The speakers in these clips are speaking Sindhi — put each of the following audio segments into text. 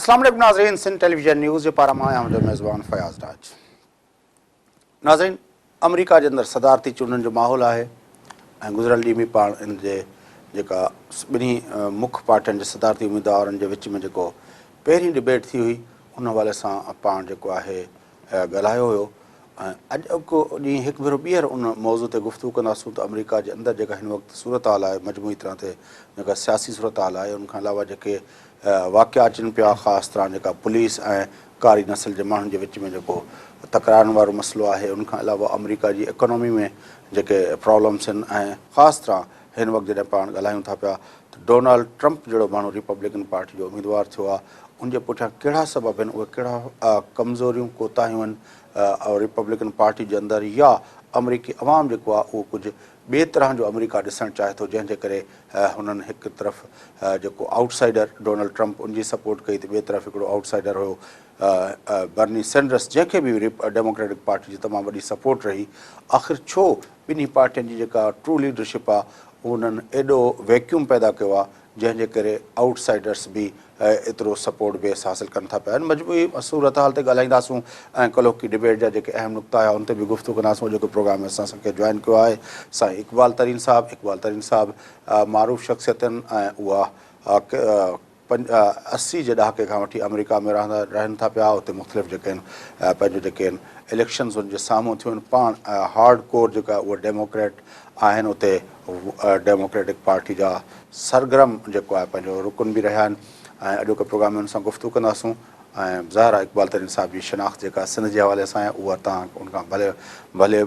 اسلام عليڪم ناظرين سنڌ ٽيليويزن نيوز جي پاران مان آهيان اوهان جو ميزبان فياض راج. ناظرين آمريڪا جي اندر صدارتي چونڊن جو ماحول آهي ۽ گذريل ڏينهن به پاڻ ان جي جيڪا ٻنهي مک پارٽين جي صدارتي اميدوارن جي وچ ۾ جيڪو پهرين ڊبيٽ ٿي هئي ان حوالي سان پاڻ جيڪو آهي ڳالهايو هيو ۽ اڄوڪو ڏينهن هڪ ڀيرو ٻيهر ان موضوع تي گفتگو ڪنداسون ته آمريڪا جي اندر جيڪا هن وقت صورتحال آهي مجموعي طرح تي جيڪا سياسي صورتحال آهي ان کان علاوه جيڪي واقعا اچن پيا خاص طرح جيڪا پوليس ۽ ڪاري نسل جي ماڻهن جي وچ ۾ جيڪو تڪرارن وارو مسئلو آهي ان کان علاوه آمريڪا جي اڪانومي ۾ جيڪي پرابلمس آهن ۽ خاص طرح هن وقت جڏهن پاڻ ڳالهايون ٿا پيا ته ڊونالڊ ٽرمپ جهڙو ماڻهو ريپبلڪن پارٽي جو اميدوار ٿيو آهي ان جي پٺيان ڪهڙا سبب آهن اهي ڪهڙا ڪمزوريون ڪوتاهيون آهن ريپبلڪن پارٽي جي اندر يا آمريڪي عوام جيڪو آهي اهو ڪجهه ٻئي طرح جو آمريڪا ڏسڻ چاهي ٿو جنهن جي ڪري هنن هڪ طرف جيڪو آئوٽ سائيڊر ڊونلڊ ٽرمپ ان جي سپورٽ ڪئي ته ٻئي طرف هڪڙو آئوٽ سائيڊر هيو برني سينڊرس جنهن کي به ڊيموڪريٽڪ پارٽي جي تمام وڏي سپورٽ رهي. آخر ڇو ٻنهي پارٽين جي جيڪا ٽرو ليڊرشپ آ انهن ايڏو ويڪيوم پيدا ڪيو آ جنهن جي ڪري آئوٽ سائيڊرس به ايترو سپورٽ بيس حاصل ڪن ٿا پيا. ان مجموعي صورتحال تي ڳالهائينداسون ۽ ڪلهوڪي ڊبيٽ جا جيڪي اهم نقطا آهيا ان تي به گفتگو ڪنداسون. اڄوڪي پروگرام ۾ اسان کي جوائن ڪيو آهي سائين اقبال ترين صاحب. اقبال ترين صاحب معروف شخصيتن ۽ اها 80 جي ڏهاڪي کان وٺي آمريڪا ۾ رهندا رهن ٿا پيا اتي مختلف جيڪي آهن پنهنجو جيڪي آهن اليڪشنز ان جي سامهون ٿيون آهن پاڻ هارڊ ڪور جيڪا اهي ڊيموڪريٽ آهن اتي ڊيموڪريٽڪ پارٽي جا سرگرم جيڪو آهي پنهنجو رڪن به رهيا آهن ۽ اڄوڪي پروگرام ۾ ان سان گفتگو ڪنداسون ۽ ظاهر آهي اقبال ترين صاحب جي شناخت جيڪا سنڌ جي حوالي سان آهي اها توهان ان کان ڀلي ڀلي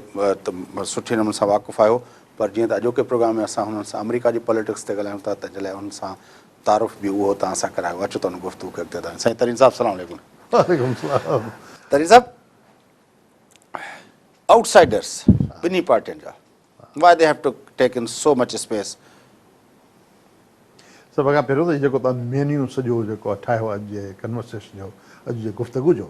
سٺي نموني سان واقف آهيو پر جيئن ته اڄوڪي پروگرام ۾ اسان هنن سان آمريڪا جي پاليٽڪس تي ڳالهايون ٿا تنهن جي لاء انهن سان تعارف به اهو توهان سان ڪرايو اچو ته ان گفتگو کي اڳتي وڌايون سائين ترين صاحب سلام عليڪم. وعليڪم السلام. ترين صاحب آئوٽ سائيڊرس ٻنهي پارٽين جا why they have to taken so much space. سڀ کان پهريون ته هي جيڪو توهان مينيو سڄو جيڪو آهي ٺاهيو اڄ جي ڪنورسيشن جو اڄ جي گفتگو جو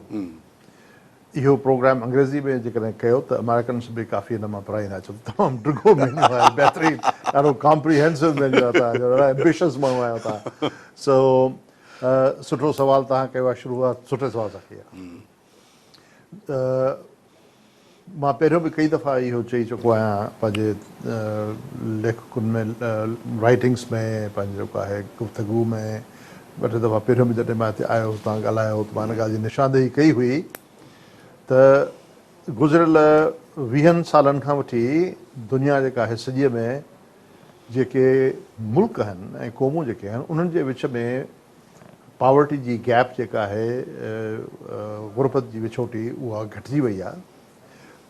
اهو پروگرام انگريزي ۾ جيڪڏهن ڪيو ته امريڪنس به ڪافي ان مان پرائيندا ڇو ته تمام ڊگهو مينيو آهي بهترين ڏاڍو ڪامپريهنسو مينيو آهي توهان جو ڏاڍا ايمبيشس ماڻهو آهيو توهان سو سٺو سوال توهان ڪيو آهي شروعات سٺي سوال سان ڪئي آهي مان پهريون به ڪئي دفعا اهو چئي چڪو آهيان پنهنجي ليکڪن ۾ رائٽنگس ۾ پنهنجي جيڪو آهي گفتگو ۾ ٻه ٽي دفعا پهريون به جڏهن مان هتي آيو هوس توهان ڳالهايو هو ته مان ان ڳالهه جي نشاندهي ڪئي هئي ته گذريل ويهن سالن کان وٺي دنيا جيڪا آهي سڄي ۾ جيڪي ملڪ آهن ۽ قومون جيڪي آهن انهن جي وچ ۾ پاورٽي جي گيپ جيڪا آهي غربت جي وڇوٽي اها گهٽجي وئي آهي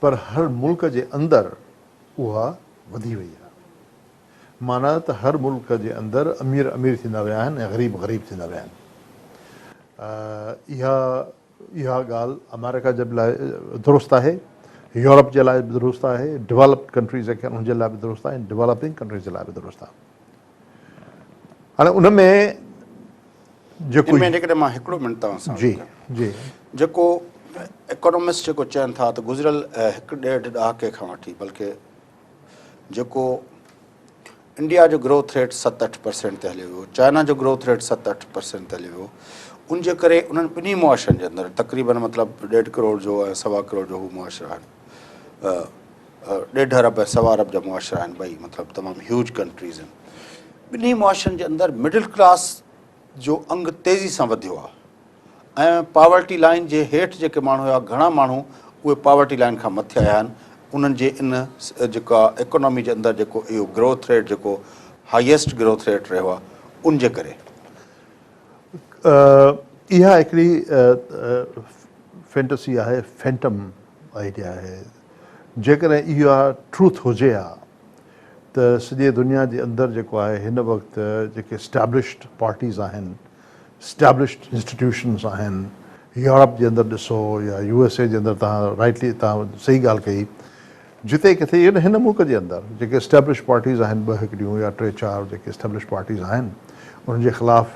پر هر ملڪ جي اندر اها وڌي وئي آهي معنيٰ ته هر ملڪ جي اندر امير امير ٿيندا ويا آهن ۽ غريب غريب ٿيندا ويا آهن اها اها ڳالهه آمريڪا جي لاء درست آهي يورپ جي لاء به درست آهي ڊولپڊ ڪنٽريز جيڪي آهن انهن جي لاء به درست آهي ۽ ڊولپنگ ڪنٽريز جي لاء به درست آهي هاڻي ان ۾ جيڪو ان ۾ جيڪڏهن مان هڪڙو منٽ توهان سان جي جي جيڪو اڪانومسٽ جيڪو چون ٿا ته گذريل هڪ ڏيڍ ڏهاڪي کان وٺي بلڪه جيڪو انڊيا جو گروٿ ريٽ 7 8% تي هليو ويو چائنا جو گروٿ ريٽ 7 8% تي هليو ويو ان جي ڪري انهن ٻنهي معاشرن جي اندر تقريبن مطلب ڏيڍ ڪروڙ جو ۽ سوا ڪروڙ جو هو معاشرا آهن ڏيڍ ارب ۽ سوا ارب جا معاشرا آهن ٻئي مطلب تمام هيوج ڪنٽريز آهن ٻنهي معاشرن جي اندر مڊل ڪلاس جو انگ تيزي سان وڌيو آهي ۽ پاورٽي لائين جي هيٺ جيڪي ماڻهو هيا گهڻا ماڻهو اهي پاورٽي لائين کان مٿي آيا آهن انهن جي ان جيڪا اڪانامي جي اندر جيڪو اهو گروٿ ريٽ جيڪو هائيسٽ گروٿ ريٽ رهيو آهي ان جي ڪري. اها هڪڙي فينٽسي آهي فينٽم آئيڊيا آهي جيڪڏهن اها ٽروٿ هجي ها ته سڄي دنيا جي اندر جيڪو آهي هن وقت جيڪي اسٽيبلشڊ پارٽيز آهن اسٽيبلشڊ انسٽيٽيوشنز آهن يورپ جي اندر ڏسو يا يو ايس اي جي اندر توهان رائٽلي توهان صحيح ڳالهه ڪئي جتي ڪٿي ايون هن ملڪ جي اندر جيڪي اسٽيبلشڊ پارٽيز آهن ٻه هڪڙيون يا ٽي چار جيڪي اسٽيبلشڊ پارٽيز آهن انهن جي خلاف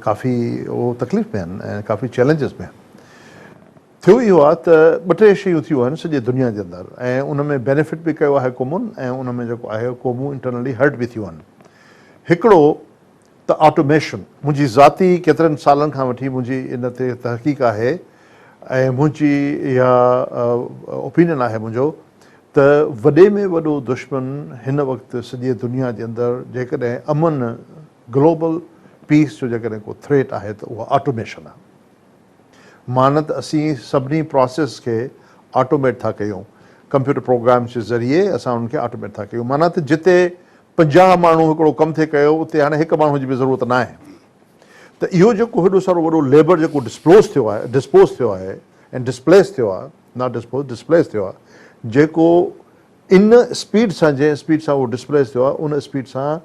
ڪافي اهو تڪليف ۾ آهن ۽ ڪافي چئلينجز ۾ آهن ٿيو اهو آهي ته ٻه ٽي شيون ٿيون آهن سڄي دنيا جي اندر ۽ ان ۾ بينيفٽ به ڪيو آهي قومن ۽ ان ۾ جيڪو آهي قومون انٽرنلي هرٽ به ٿيون آهن. هڪڙو ته آٽوميشن، منهنجي ذاتي ڪيترن سالن کان وٺي منهنجي ان تي تحقيق آهي ۽ منهنجي اها اوپينين آهي منهنجو ته وڏي ۾ وڏو دشمن هن وقت سڄي دنيا جي اندر جيڪڏهن امن گلوبل پيس جو جيڪڏهن ڪو ٿريٽ آهي ته اها آٽوميشن آهي. معنيٰ ته اسين سڀني پراسيس کي آٽوميٽ ٿا ڪيون، ڪمپيوٽر پروگرامز جي ذريعي اسان انهن کي آٽوميٽ ٿا ڪيون، معنيٰ ته جتي 50 ماڻهو هڪڙو ڪم ٿي ڪيو اتي هاڻي هڪ ماڻهو جي به ضرورت ناهي ته اهو جيڪو هيڏو سارو وڏو ليبر جيڪو ڊسپلوز ٿيو آهي ڊسپوز ٿيو آهي ۽ ڊسپليس ٿيو آهي not dispose displace ٿيو آهي جيڪو ان اسپيڊ سان جنهن اسپيڊ سان اهو ڊسپليس ٿيو آهي ان اسپيڊ سان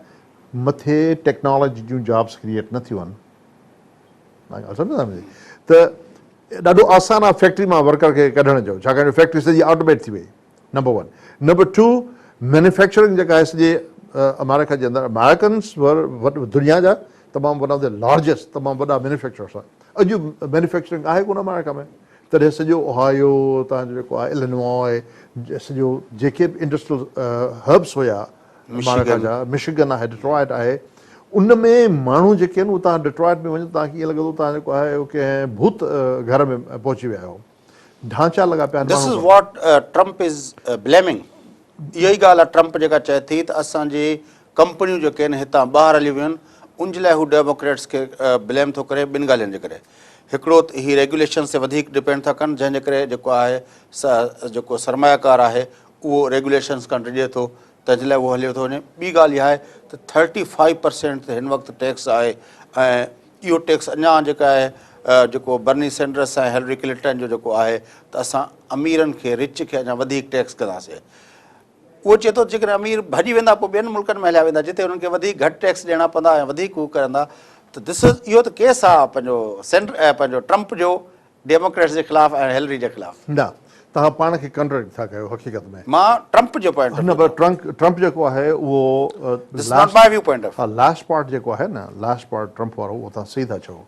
مٿي ٽيڪنالاجي جون جابس ڪريئيٽ نه ٿيون آهن. توهان ڳالهه سمجهو ٿا منهنجي ته ڏاڍو آسان آهي فيڪٽري مان ورڪر کي ڪڍڻ جو ڇاڪاڻ جو فيڪٽري سڄي آٽوميٽ ٿي وئي نمبر 1 نمبر 2 مينوفيڪچرنگ جيڪا آهي سڄي آمريڪا جي اندر آمريڪنس ور دنيا جا تمام ون آف the largest تمام وڏا مينوفيڪچررس آهن اڄ مينوفيڪچرنگ آهي ڪونه آمريڪا ۾ تڏهن سڄو اوهايو تان جو جيڪو آهي الينواء سڄو جيڪي به انڊسٽريل هبس هيا آمريڪا جا مشيگن آهي ڊٽرائٽ آهي ان ۾ ماڻهو جيڪي آهن اهي توهان ڊٽرائٽ ۾ وڃو توهان کي ائين لڳندو توهان جيڪو آهي اهو ڪنهن ڀوت گهر ۾ پهچي ويا آهيو ڍانچا لڳا پيا آهن This is what Trump is blaming. اها ئي ڳالهه آهي ٽرمپ جيڪا چئي ٿي ته اسان جي ڪمپنيون جيڪي آهن هتان ٻاهر هليون ويون آهن ان جي لاء هو ڊيموڪريٽس کي بليم ٿو ڪري ٻن ڳالهين جي ڪري هڪڙو ته هي ريگيوليشنز تي وڌيڪ ڊپينڊ ٿا ڪن جنهن جي ڪري جيڪو آهي جيڪو سرمايه ڪار آهي اهو ريگيوليشنز کان ڊڄي ٿو تنهن جي لاء اهو هليو ٿو وڃي. ٻي ڳالهه اها آهي ته ٿرٽي فائيو پرسينٽ تي هن وقت ٽيڪس آهي ۽ اهو ٽيڪس اڃا جيڪا آهي جيڪو برني سينڊرس ۽ هيلري ڪلنٽن جو جيڪو آهي ته اسان اميرن کي رچ کي اڃا وڌيڪ ٽيڪس ڪنداسين. اهو چئي ٿو ته جيڪڏهن امير ڀڄي ويندا پوء ٻين ملڪن ۾ هليا ويندا جتي انهن کي وڌيڪ گهٽ ٽيڪس ڏيڻا پوندا ۽ وڌيڪ هو ڪرندا ته دس از اهو ته ڪيس آهي پنهنجو سينڊ پنهنجو ٽرمپ جو ڊيموڪريٽس جي خلاف ۽ هيلري جي خلاف. نه توهان پاڻ کي ڪنٽرڊڪٽ ٿا ڪيو حقيقت ۾. مان ٽرمپ جو پوائنٽ آف نه پر ٽرمپ جيڪو آهي اهو This is not my view point of. ها لاسٽ پارٽ جيڪو آهي نه لاسٽ پارٽ ٽرمپ وارو اهو توهان صحيح ٿا چئو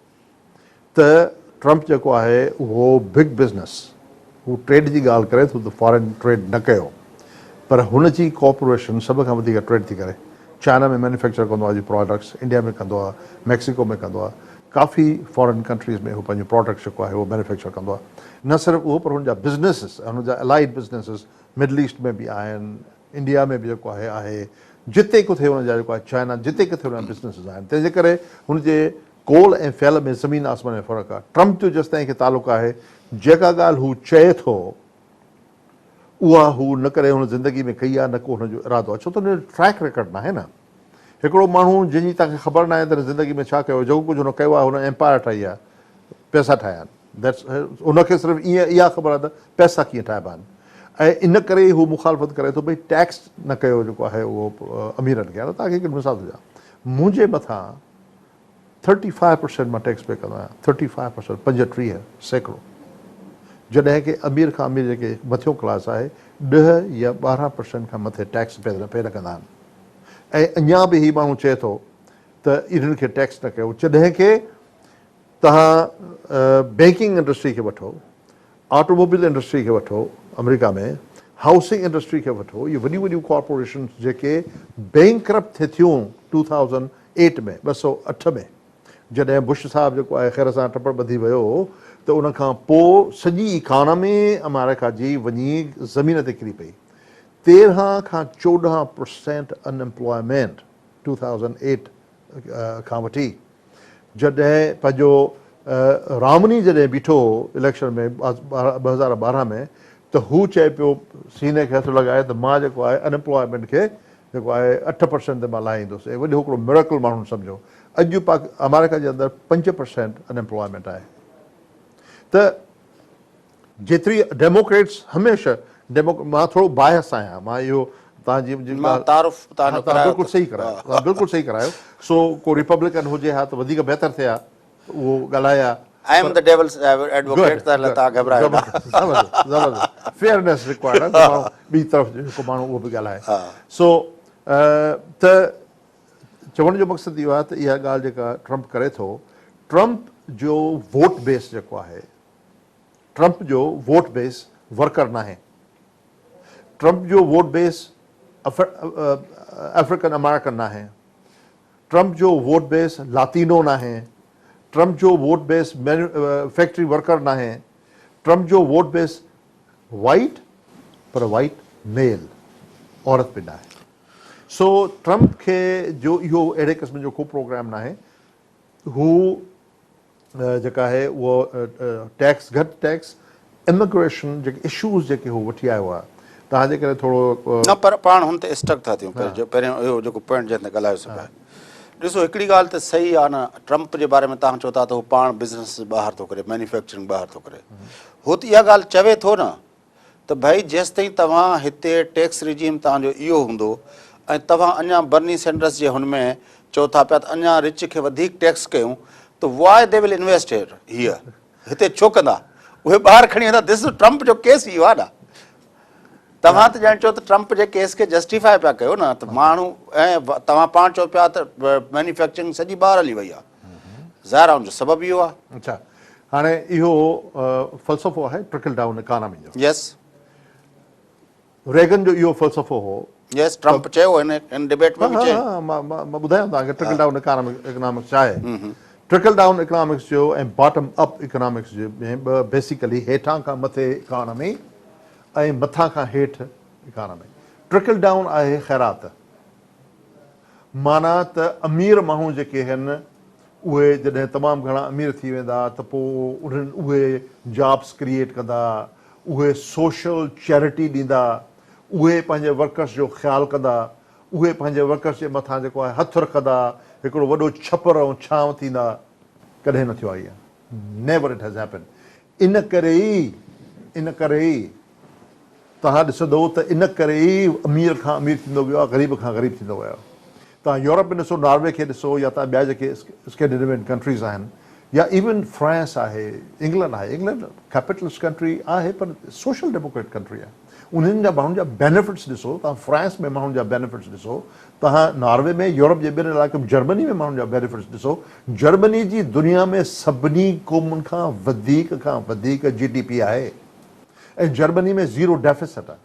ته ٽرمپ جيڪو آهي اهو بگ بزنس هو ٽريڊ جي ڳالهه ڪري ٿو ته فارين ٽريڊ نه ڪيو پر هن جي ڪارپوريشن سڀ کان وڌيڪ ٽريڊ ٿي ڪري چائنا ۾ مينوفيڪچر ڪندو آهي پراڊڪٽس انڊيا ۾ ڪندو آهي ميڪسيڪو ۾ ڪندو آهي ڪافي فارين ڪنٽريز ۾ هو پنهنجو پراڊڪٽس جيڪو آهي اهو مينوفيڪچر ڪندو آهي نه صرف اهو پر هن جا بزنيسز ۽ هن جا الائيڊ بزنيسز مڊل ايسٽ ۾ به آهن انڊيا ۾ به جيڪو آهي آهي جتي ڪٿي هن جا جيڪو آهي چائنا جتي ڪٿي هن جا بزنيسز آهن تنهن جي ڪري هن جي قول ۽ فعل ۾ زمين آسمان ۾ فرق آهي ٽرمپ جو جيستائين کي تعلق آهي جيڪا ڳالهه هو چئي ٿو اها هو نه ڪڏهن هن زندگي ۾ ڪئي آهي نه ڪو هن جو ارادو آهي ڇو ته هن جو ٽريڪ ريڪارڊ ناهي نه هڪڙو ماڻهو جنهن جي توهان کي خبر ناهي ته هن زندگي ۾ ڇا ڪيو جيڪو ڪجهه هن ڪيو آهي هن ايمپائر ٺاهي آهي پئسا ٺاهيا آهن That's هن کي صرف ائين اها خبر آهي ته پئسا ڪيئن ٺاهبا آهن ۽ ان ڪري ئي هو مخالفت ڪري ٿو ڀئي ٽيڪس نه ڪيو جيڪو آهي اهو اميرن کي هاڻي توهان کي هڪ مثال ٿو ڏيان منهنجي مٿان ٿرٽي فائيو پرسينٽ مان ٽيڪس پي ڪندو آهيان، ٿرٽي فائيو پرسينٽ، 35%، جڏهن ڪي امير کان امير جيڪي مٿيون ڪلاس آهي 10 يا 12% کان مٿي ٽيڪس پي نه ڪندا آهن ۽ اڃا به هي ماڻهو چئي ٿو ته انهن کي ٽيڪس نه ڪيو جڏهن ڪي توهان بينڪنگ انڊسٽري کي وٺو آٽوموبيل انڊسٽري کي وٺو آمريڪا ۾ هائوسنگ انڊسٽري کي وٺو اهي وڏيون وڏيون ڪارپوريشنز جيڪي بينڪرپٽ ٿي ٿيون ٽو ٿائوزنڊ ايٽ ۾، 208 ۾، جڏهن بش صاحب جيڪو آهي خير سان ٽپڙ ٻڌي ويو ته ان کان پوء سڄي اڪانامي آمريڪا جي وڃي زمين تي ڪري پئي. 13 کان 14 پرسينٽ ان ايمپلائمينٽ 2008 کان وٺي جڏهن پنهنجو رامني جڏهن بيٺو هو اليڪشن ۾ 2012 ۾ ته هو چئي پيو سيني کي هٿ لڳائي ته مان جيڪو آهي ان ايمپلائمينٽ کي جيڪو آهي 8% تي مان لاهيندس ۽ وڏو هڪڙو مريڪل ماڻهن سمجهيو. اڄ پاڪ آمريڪا جي اندر 5% ان ايمپلائمينٽ آهي ته جيتري ڊيموڪريٽس هميشه ڊيمو مان ٿورو بايس آهيان مان اهو توهان جي مان ڳالهه تعارف توهان جو ڪرايو بلڪل صحيح ڪرايو توهان بلڪل صحيح ڪرايو سو ڪو ريپبلڪن هجي ها ته وڌيڪ بهتر ٿئي ها اهو ڳالهائي ها. I am the devil's advocate ته توهان گهٻرايو نه. زبردست زبردست فيئرنيس ريڪوائرڊ آهي ته ماڻهو ٻي طرف جيڪو ماڻهو اهو به ڳالهائي سو ته چوڻ جو مقصد اهو آهي ته اها ڳالهه جيڪا ٽرمپ ڪري ٿو ٽرمپ جو ووٽ بيس جيڪو آهي ٽرمپ جو ووٽ بيس ورڪر ناهي ٽرمپ جو ووٽ بيس افريڪن امريڪن ناهي. ٽرمپ جو ووٽ بيس لاتينو ناهي، ٽرمپ جو ووٽ بيس فيڪٽري ورڪر ناهي، ٽرمپ جو ووٽ بيس وائيٽ پر وائيٽ ميل، عورت به ناهي. سو ٽرمپ کي جو اهو اهڙي قسم جو ڪو پروگرام ناهي. هو جيڪا آهي اهو ٽيڪس گهٽ ٽيڪس اميگريشن جيڪي اشوز جيڪي هو وٺي آيو آهي تهان جي ڪري ٿورو نه پر پاڻ هن تي اسٽڪ ٿا ٿيون پهريون اهو جيڪو پوائنٽ جنهن تي ڳالهايو سو پيا ڏسو هڪڙي ڳالهه ته صحيح آهي نه ٽرمپ جي باري ۾ تهان چئو ٿا ته هو پاڻ بزنس ٻاهر ٿو ڪري مينوفيڪچرنگ ٻاهر ٿو ڪري هو ته اها ڳالهه چوي ٿو نه ته ڀئي جيستائين توهان هتي ٽيڪس رجيم توهان جو اهو هوندو ۽ توهان اڃا برني سينڊرس جي هن ۾ چئو ٿا پيا ته اڃا رچ کي وڌيڪ ٽيڪس ڪيون ته why they will invest here هيئر هتي ڇو ڪندا اهي ٻاهر کڻي ويندا دس ٽرمپ جو ڪيس اهو آهي نه توهان ته ڄڻ چئو ته ٽرمپ جي ڪيس کي جسٽيفائي پيا ڪيو نه ته ماڻهو ۽ توهان پاڻ چئو پيا ته مينوفيڪچرنگ سڄي ٻاهر هلي وئي آهي ظاهر آهي ان جو سبب اهو آهي. اڇا هاڻي اهو فلسفو آهي ٽرڪل ڊائون اڪانامي جو. يس. ريگن جو اهو فلسفو هو. يس ٽرمپ چيو هن هن ڊبيٽ ۾ به چيو. ها ها مان ٻڌايان توهان کي ٽرڪل ڊائون اڪانامڪس ڇا آهي. ٽرڪل ڊائون اڪانامڪس جو ۽ باٽم اپ اڪانامڪس جو ۾ ٻه بيسيڪلي هيٺان کان مٿي اڪانامي ۽ مٿان کان هيٺ اڪانامي. ٽرڪل ڊائون آهي خيرات. معنيٰ ته امير ماڻهو جيڪي هن اهي جڏهن تمام گهڻا امير ٿي ويندا ته پوء انهن اهي جابس ڪريئيٽ ڪندا، اهي سوشل چيرٽي ڏيندا، اهي پنهنجي ورڪرس جو خيال ڪندا، اهي پنهنجي ورڪرس جي مٿان جيڪو آهي هٿ رکندا، هڪڙو وڏو ڇپر ۽ ڇانو ٿيندا. ڪڏهن نه ٿيو آهي ائين. Never it has happened. ان ڪري ئي ان ڪري ئي توهان ڏسندؤ ته ان ڪري ئي امير کان امير ٿيندو ويو آهي، غريب کان غريب ٿيندو ويو آهي. توهان يورپ ۾ ڏسو، ناروي کي ڏسو يا توهان ٻيا جيڪي اسڪينڊينيوين ڪنٽريز آهن يا ايون فرانس آهي، انگلنڊ آهي، انگلنڊ ڪيپيٽلسٽ ڪنٽري آهي پر سوشل ڊيموڪريٽ ڪنٽري آهي. انهن جا ماڻهن جا بينيفٽس ڏسو، توهان فرانس ۾ ماڻهن جا بينيفٽس ڏسو، توهان ناروي ۾، يورپ جي ٻين علائقن جرمني ۾ ماڻهن جا بينيفٽس ڏسو، جرمني جي دنيا ۾ سڀني قومن کان وڌيڪ کان وڌيڪ جي ڊي پي آهي. ۽ جرمني ۾ زيرو ڊيفيسٽ آهي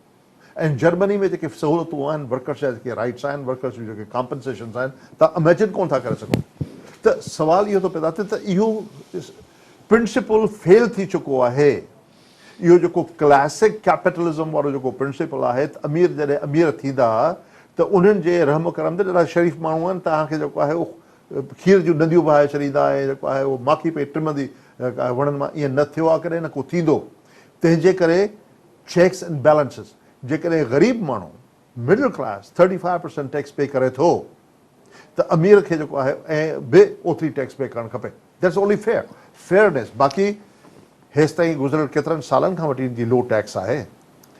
۽ جرمني ۾ جيڪي سهولتون آهن ورڪرس جا جيڪي رائٽس آهن ورڪرس جون جيڪي ڪامپنسيشنس آهن توهان اميجن ڪونه ٿا ڪري سگهو ته سوال اهو ٿو پيدا ٿئي ته اهو پرنسپل فيل ٿي چڪو آهي اهو جيڪو ڪلاسڪ ڪيپيٽلزم وارو جيڪو پرنسپل آهي ته امير جڏهن امير ٿيندا ته انهن جي رحم ڪرم تي ڏاڍا شريف ماڻهو آهن توهان کي جيڪو آهي اهو کير جون نديون وهائي ڇڏيندا ۽ جيڪو آهي اهو ماکي پئي ٽمندي وڻن مان ائين نه ٿيو آهي ڪڏهن نه ڪو ٿيندو تنهن جي ڪري چيڪس اينڊ بيلنسز جيڪڏهن غريب ماڻهو middle class thirty five percent tax pay ڪري ٿو ته امير کي جيڪو آهي ۽ به اوتري ٽيڪس پي ڪرڻ کپي that's only fair fairness باقي هيستائين گذريل ڪيترن سالن کان وٺي جي لو ٽيڪس آهي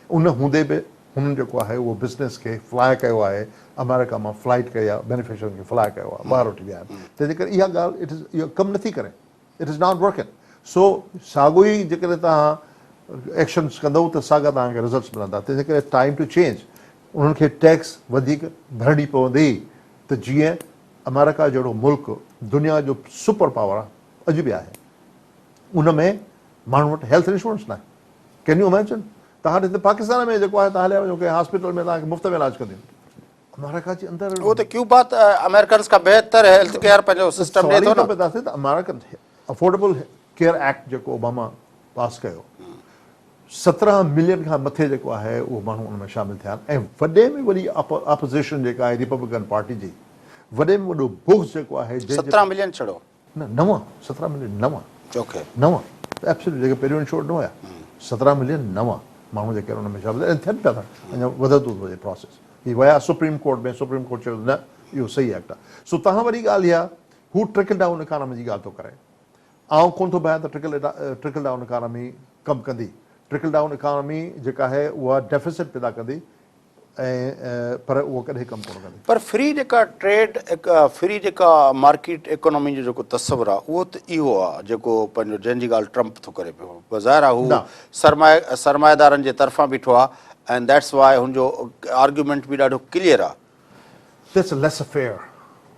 ان هوندي به هنن جيڪو آهي اهو بزنس کي فلاء ڪيو آهي آمريڪا مان فلائيٽ ڪئي آهي مينوفيڪچرن کي فلاء ڪيو آهي ٻاهر وٺي ويا آهن تنهن جي ڪري اها ڳالهه it is اهو ڪم نٿي ڪري it is not working سو ساڳو ئي جيڪڏهن توهان ايڪشنس ڪندو ته ساڳا توهان کي رزلٽس ملندا تنهن جي ڪري ٽائيم ٽو چينج انهن کي ٽيڪس وڌيڪ ڀرڻي پوندي ته جيئن آمريڪا جهڙو ملڪ دنيا جو سپر پاور آهي اڄ به آهي ان ۾ ماڻهن وٽ هيلٿ انشورنس ناهي ڪين يو اميجن توهان ڏسو پاڪستان ۾ جيڪو آهي توهان هليا وڃو ڪنهن هاسپيٽل ۾ توهان کي مفت ۾ علاج ڪنديون آمريڪا جي اندر اهو ته ڪيوبا ته آمريڪنز کان بهتر هيلٿ ڪيئر پنهنجو سسٽم ڏي ٿو نه پيدا ٿئي ته آمريڪن افورڊيبل ڪيئر ايڪٽ جيڪو اوباما پاس ڪيو 17 ملين کان مٿي جيڪو آهي اهو ماڻهو ان ۾ شامل ٿيا آهن ۽ وڏي ۾ وڏي اپوزيشن جيڪا آهي ريپبلڪن پارٽي جي وڏي ۾ وڏو بغض جيڪو آهي 17 ملين ڇڙو نه نوان 17 ملين نوان اوڪي نوان ايبسولوٽ جيڪي پهريون انشورڊ نه هيا 17 ملين نوان ماڻهو جيڪي ان ۾ شامل ۽ ٿين پيا ٿا اڃا وڌندو ٿو وڃي پراسيس هي ويا سپريم ڪورٽ ۾ سپريم ڪورٽ چيو نه اهو صحيح ايڪٽ آهي سو تهان وري ڳالهه اها هو ٽرڪل ڊائون اڪانامي جي ڳالهه ٿو ڪري آئون ڪونه ٿو ڀايان ته ٽرڪل ڊائون اڪانامي ڪم ڪندي ٽرڪل ڊائون اڪانامي جيڪا آهي اها ڊيفيسٽ پيدا ڪندي ۽ پر اهو ڪڏهن ڪم ڪونه ڪندي. پر فري جيڪا ٽريڊ فري جيڪا مارڪيٽ ايڪانامي جو جيڪو تصور آ اهو ته اهو آ جيڪو پنهنجو جنهن جي ڳالهه ٽرمپ ٿو ڪري پيو بظاهر آ هو سرمائي سرمائيدارن جي طرفان بيٺو آ ۽ that's why هن جو آرگيومينٽ به ڏاڍو ڪليئر آ. That's less fair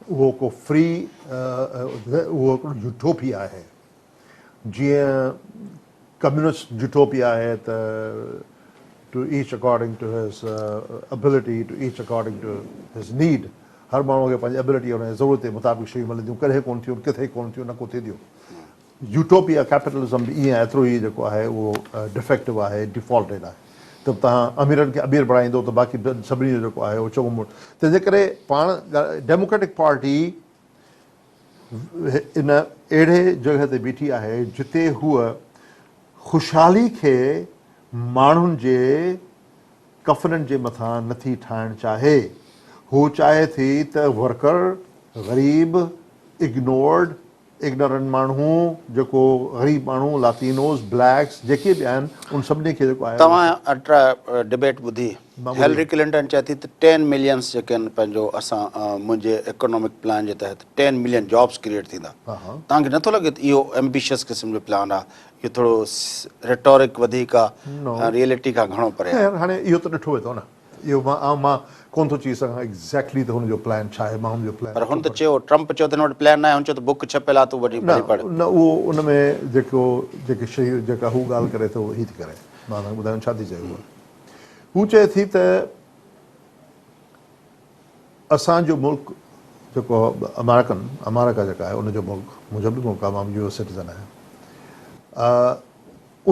اهو ڪو فري اهو هڪڙو يوٽوپيا آهي جيئن ڪميونسٽ يوٽوپيا آهي ته to each according to his ability to each according to his need. هر ماڻهوء کي پنهنجي ابلٽي ۽ ان جي ضرورت جي مطابق شيون ملنديون، ڪڏهن ڪونه ٿيون، ڪٿي ڪونه ٿيون، نه ڪو ٿينديون. يوٽوپيا ڪيپيٽلزم به ائين ايترو ئي جيڪو آهي اهو ڊفيڪٽو آهي، ڊيفالٽيڊ آهي ته توهان اميرن کي امير بڻائيندو ته باقي ٻين سڀني جو جيڪو آهي اهو چڱو مڙ تنهن جي ڪري پاڻ ڊيموڪريٽڪ پارٽي ان اهڙي جڳهه تي بيٺي آهي جتي هوء خوشحالي کي ماڻهن جي ڪفنن جي مٿان نٿي ٺاهڻ چاهي. هوء چاهي ٿي ته ورڪر، غريب، اگنورڊ، اگنورنٽ ماڻهو، جيڪو غريب ماڻهو، لاتينوز، بليڪس، جيڪي به آهن، ان سڀني کي جيڪو آهي. توهان ڊبيٽ ٻڌي، هيلري ڪلنٽن چئي ٿي ته ٽين ملينس جيڪي آهن پنهنجو اسان منهنجي اڪنامڪ پلان جي تحت ٽين ملين جابس ڪريئيٽ ٿيندا. توهان کي نٿو لڳي ته اهو ايمبيشس قسم جو پلان آهي؟ اهو ٿورو ريٽورڪ وڌيڪ آهي، ريئلٽي کان گهڻو پري آهي. خير هاڻي اهو ته ڏٺو ويندو نه. اهو مان آئون مان ڪونه ٿو چئي سگهان ايگزيڪٽلي ته هن جو پلان ڇا آهي مان هن جو پلان پر هن ته چيو ٽرمپ چيو ته هن وٽ پلان ناهي هن چيو ته بڪ ڇپيل آهي تون وڃي نه پڙهه. نه اهو ان ۾ جيڪو جيڪي شيون جيڪا هو ڳالهه ڪري ٿو هي ٿي ڪري مان توهان کي ٻڌايان ڇا ٿي چئي هوء هو چئي ٿي ته اسان جو ملڪ جيڪو امريڪن امريڪا جيڪا آهي ان جو ملڪ منهنجو به ملڪ آهي مان به يو ايس سٽيزن آهيان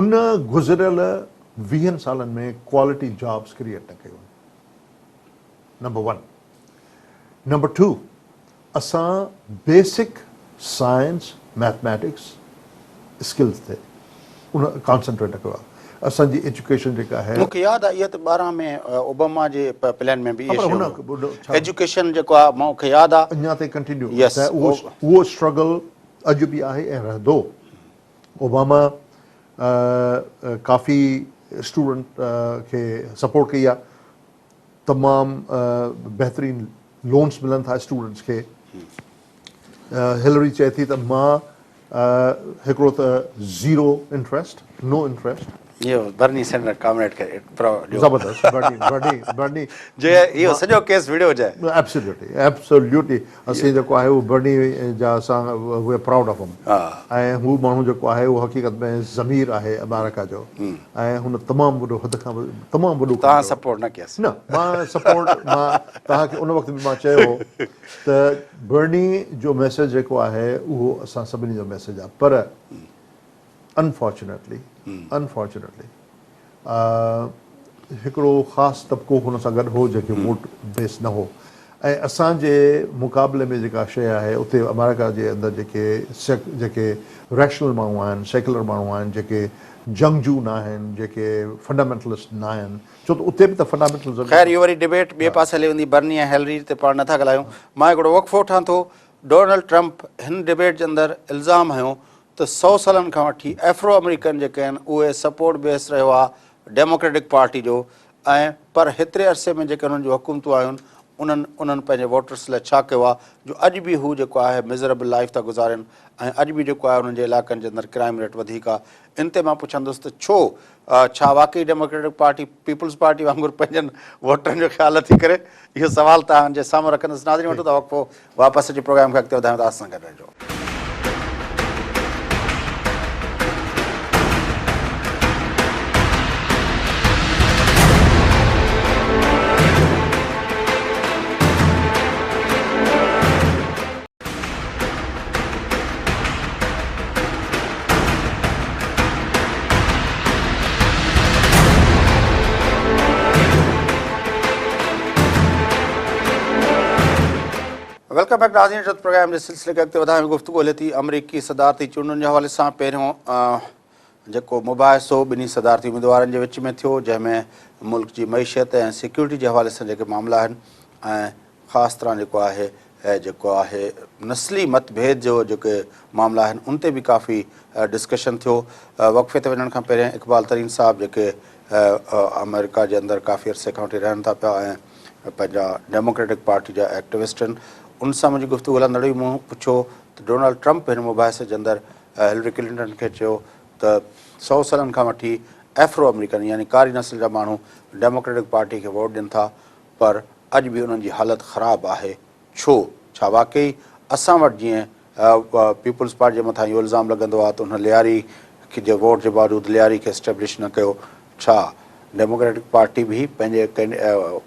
ان گذريل ويهن سالن ۾ ڪوالٽي جابس ڪريئيٽ نه ڪيون نمبر ون. نمبر ٽو اسان بيسڪ سائنس ميٿميٽڪس اسڪلز تي ان ڪانسنٽريٽ نه ڪيو آهي اسان جي ايجوڪيشن جيڪا آهي. مون کي ياد آهي اها ته 12 ۾ اوباما جي پلان ۾ به اهي شيون هيون ايجوڪيشن جيڪو آهي مون کي ياد آهي. اڃا تائين ڪنٽينيو ته اهو اسٽرگل اڄ به آهي ۽ رهندو. اوباما ڪافي اسٽوڊنٽ کي سپورٽ ڪئي آهي تمام بهترين لونس ملن ٿا اسٽوڊنٽس کي هلري چئي ٿي ته مان هڪڙو ته زيرو انٽريسٽ نو انٽريسٽ اهو برني سينڊر ڪامريڊ کي زبردست برني برني برني جي اهو سڄو ڪيس وڙهيو هجي. ايبسوليوٽلي ايبسوليوٽلي اسين جيڪو آهي اهو برني جا اسان وي آر پرائوڊ آف هم ۽ هو ماڻهو جيڪو آهي اهو حقيقت ۾ ضمير آهي امريڪا جو ۽ هن تمام وڏو حد کان تمام وڏو ڪم توهان سپورٽ نه ڪيس. نه مان سپورٽ مان توهان کي ان وقت به مان چيو هو ته برني جو ميسيج جيڪو آهي اهو اسان سڀني جو ميسيج آهي پر انفارچونيٽلي انفارچونيٽلي هڪڙو خاص طبقو هن سان گڏ هو جنهن کي ووٽ بيس نه هو ۽ اسان جي مقابلي ۾ جيڪا شيء آهي اتي آمريڪا جي اندر جيڪي جيڪي ريشنل ماڻهو آهن سيڪولر ماڻهو آهن جيڪي جنگجو نه آهن جيڪي فنڊامينٽلسٽ نه آهن ڇو ته اتي به ته فنڊامينٽلزم خير اهو وري ڊبيٽ ٻئي پاسي هلي ويندي برني ۽ هيلري تي پاڻ نٿا ڳالهايون مان هڪڙو وقفو وٺان ٿو ڊونلڊ ٽرمپ هن ڊبيٽ جي اندر الزام هنيو ته سئو سالن کان وٺي ايفرو آمريڪن جيڪي آهن اهي سپورٽ بيس رهيو آهي ڊيموڪريٽڪ پارٽي جو ۽ پر هيتري عرصي ۾ جيڪي انهن جون حڪومتون آيون انهن انهن پنهنجي ووٽرس لاء ڇا ڪيو آهي جو اڄ به هو جيڪو آهي مزربل لائف ٿا گذارين ۽ اڄ به جيڪو آهي انهن جي علائقن جي اندر ڪرائم ريٽ وڌيڪ آهي ان تي مان پڇندس ته ڇو ڇا واقعي ڊيموڪريٽڪ پارٽي پيپلز پارٽي وانگر پنهنجن ووٽرن جو خيال نٿي ڪري اهو سوال توهان جي سامهون رکندس ناظرين وٺون ٿا وقفو واپس اچي پروگرام کي اڳتي وڌايون ٿا اسان سان گڏ رهجو. Welcome back ناظرين ٽرٿ پروگرام جي سلسلي کي اڳتي وڌائي گفتگو هلي ٿي آمريڪي صدارتي چونڊن جي حوالي سان پهريون جيڪو مباحثو ٻنهي صدارتي اميدوارن جي وچ ۾ ٿيو جنهن ۾ ملڪ جي معيشت ۽ سيڪيورٽي جي حوالي سان جيڪي معاملا آهن ۽ خاص طرح جيڪو آهي جيڪو آهي نسلي مت ڀيد جو جيڪي معاملا آهن ان تي به ڪافي ڊسڪشن ٿيو وقفي تي وڃڻ کان پهرين اقبال ترين صاحب جيڪي آمريڪا جي اندر ڪافي عرصي کان وٺي رهن ٿا پيا ۽ پنهنجا ڊيموڪريٽڪ پارٽي جا ايڪٽوسٽ آهن ان سان منهنجي گفتگو هلندڙ هئي مون پڇيو ته ڊونلڊ ٽرمپ هن مباحثي جي اندر هلري ڪلنٽن کي چيو ته سئو سالن کان وٺي ايفرو آمريڪن يعني ڪاري نسل جا ماڻهو ڊيموڪريٽڪ پارٽي کي ووٽ ڏين ٿا پر اڄ به انهن جي حالت خراب آهي ڇو؟ ڇا واقعي اسان وٽ جيئن پيپلز پارٽي جي مٿان اهو الزام لڳندو آهي ته ان لياري جي ووٽ جي باوجود لياري کي اسٽيبلش نه ڪيو، ڇا ڊيموڪريٽڪ پارٽي به پنهنجي